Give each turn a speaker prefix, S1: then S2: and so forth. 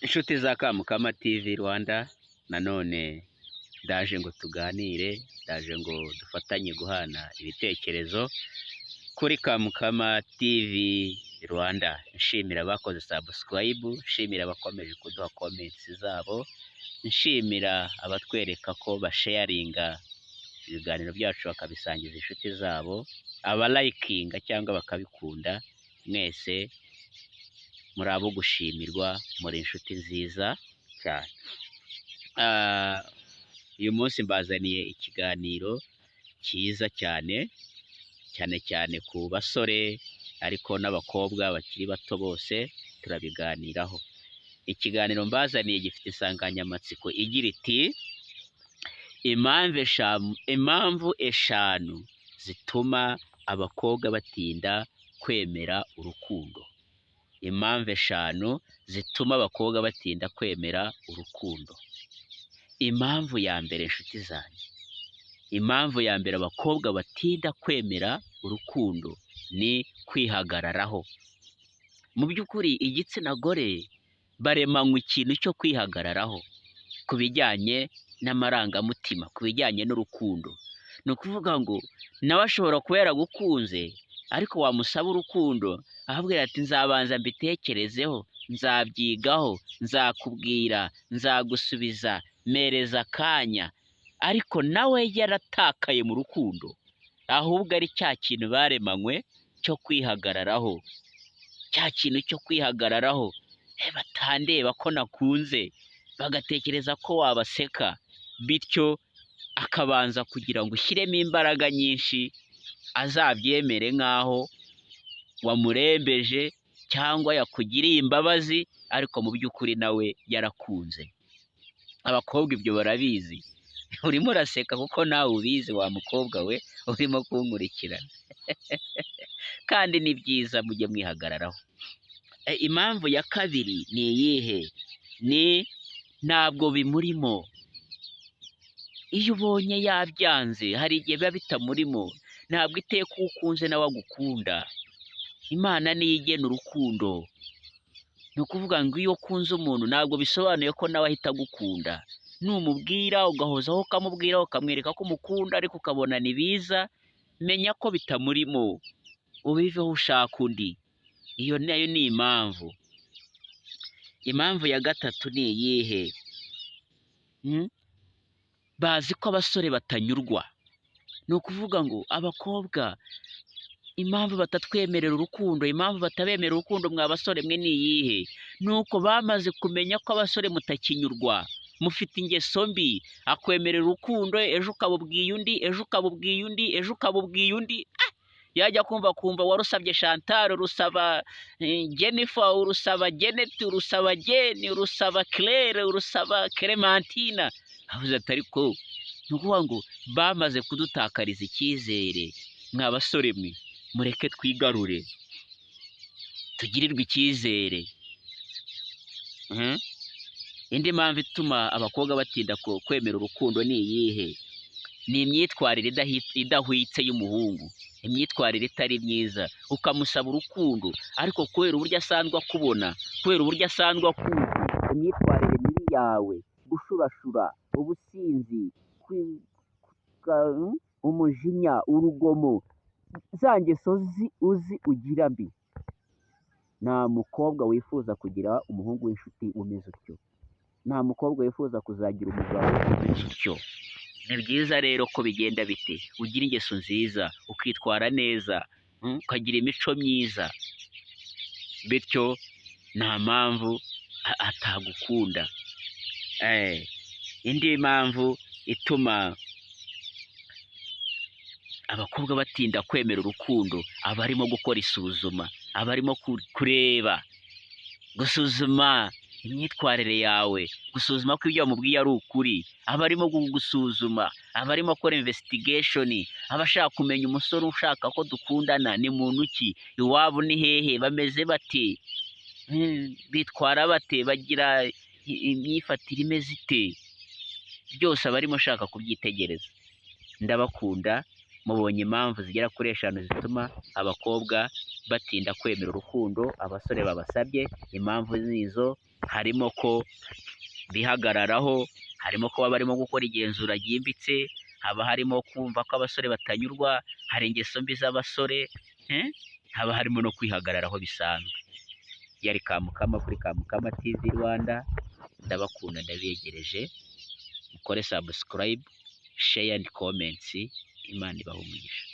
S1: Inshuti za Kamukama TV Rwanda, nanone ndaje ngo tuganire, ndaje ngo dufatanye guhana ibitekerezo kuri Kamukama TV Rwanda. Nshimira abakoze subscribe, nshimira abakomeje kuduha comments zabo, nshimira abatwereka ko basharinga ibiganiro byacu bakabisangiza inshuti zabo, abalikinga cyangwa bakabikunda, mwese muri abo gushimirwa, muri inshuti nziza cyane. Uyu munsi mbazaniye ikiganiro cyiza cyane, cyane cyane ku basore ariko n'abakobwa bakiri bato bose turabiganiraho. Ikiganiro mbazaniye gifite insanganyamatsiko igira iti: "Impamvu 5 zituma abakobwa batinda kwemera urukundo." Impamvu 5 zituma abakobwa batinda kwemera urukundo. Impamvu ya mbere, inshuti zanjye, impamvu ya mbere abakobwa batinda kwemera urukundo ni kwihagararaho. Mu by'ukuri igitsina gore baremanywe ikintu cyo kwihagararaho ku bijyanye n'amarangamutima, ku bijyanye n'urukundo. Ni ukuvuga ngo nawe ashobora kuba yaragukunze, ariko wamusaba urukundo akakubwira ati: "Nzabanza mbitekerezeho, nzabyigaho, nzakubwira, nzagusubiza, mpereza akanya." Ariko nawe yaratakaye mu rukundo, ahubwo ari cya kintu baremanywe cyo kwihagararaho, cya kintu cyo kwihagararaho, batandeba ko nakunze, bagatekereza ko wabaseka, bityo akabanza kugira ngo ushyiremo imbaraga nyinshi azabyemere nk'aho wamurembeje cyangwa yakugiriye imbabazi, ariko mu by'ukuri nawe yarakunze. Abakobwa ibyo barabizi. Urimo uraseka kuko nawe ubizi, wa mukobwa we urimo kunkurikirana. Kandi ni byiza, mujye mwihagararaho. Impamvu ya kabiri ni iyihe? Ni ntabwo bimurimo. Iyo ubonye yabyanze, hari igihe biba bitamurimo. Ntabwo iteka uwo ukunze nawe agukunda. Imana niyo igena urukundo. Ni ukuvuga ngo iyo ukunze umuntu ntabwo bisobanuye ko nawe ahita agukunda. Numubwira, ugahozaho, ukamubwira, ukamwereka ko umukunda, ariko ukabona ni biza, menya ko bitamurimo, ubiveho ushaka undi. Iyo nayo ni impamvu. Impamvu ya gatatu ni iyihe? Bazi ko abasore batanyurwa. Ni ukuvuga ngo abakobwa impamvu batatwemerera urukundo, impamvu batabemera urukundo mwa basore mwe ni iyihe? Ni uko bamaze kumenya ko abasore mutakinyurwa, mufite ingeso mbi. Akwemerera urukundo, ejo ukaba ubwiye undi, ejo ukaba ubwiye undi, ejo ukaba ubwiye undi. Yajya kumva kumva warusabye Chantal, urusaba Jennifer, urusaba Janet, urusaba Jane, urusaba Claire, urusaba Clementina. Avuze ati: "Ariko ni ukuvuga ngo bamaze kudutakariza icyizere." Mwa basore mwe, mureke twigarure, tugirirwe icyizere. Indi mpamvu ituma abakobwa batinda kwemera urukundo ni iyihe? Ni imyitwarire idahwitse y'umuhungu, imyitwarire itari myiza. Ukamusaba urukundo, ariko kubera uburyo asanzwe akubona, kubera uburyo asanzwe akuzi, imyitwarire mibi yawe, gushurashura, ubusinzi, umujinya, urugomo, za ngeso uzi ugira mbi, nta mukobwa wifuza kugira umuhungu w'inshuti umeze utyo. Nta mukobwa wifuza kuzagira umugabo umeze utyo. Ni byiza rero ko bigenda bite? Ugira ingeso nziza, ukitwara neza, ukagira imico myiza, bityo nta mpamvu atagukunda. Indi mpamvu ituma abakobwa batinda kwemera urukundo, aba arimo gukora isuzuma, aba arimo kureba, gusuzuma imyitwarire yawe, gusuzuma ko ibyo wamubwiye ari ukuri. Aba arimo gusuzuma, aba arimo akora investigation, aba ashaka kumenya umusore ushaka ko dukundana ni muntu ki, iwabo ni hehe, bameze bate, bitwara bate, bagira imyifatire imeze ite. Byose aba arimo ashaka kubyitegereza. Ndabakunda. Mubonye impamvu zigera kuri 5 zituma abakobwa batinda kwemera urukundo abasore babasabye. Impamvu nizo harimo ko bihagararaho, harimo kuba barimo gukora igenzura ryimbitse, haba harimo kumva ko abasore batanyurwa, hari ingeso mbi z'abasore, haba harimo no kwihagararaho bisanzwe. Yari Kamukama kuri Kamukama TV Rwanda, ndabakunda, ndabegereje, mukore subscribe, share and comments, Imana ibahe umugisha.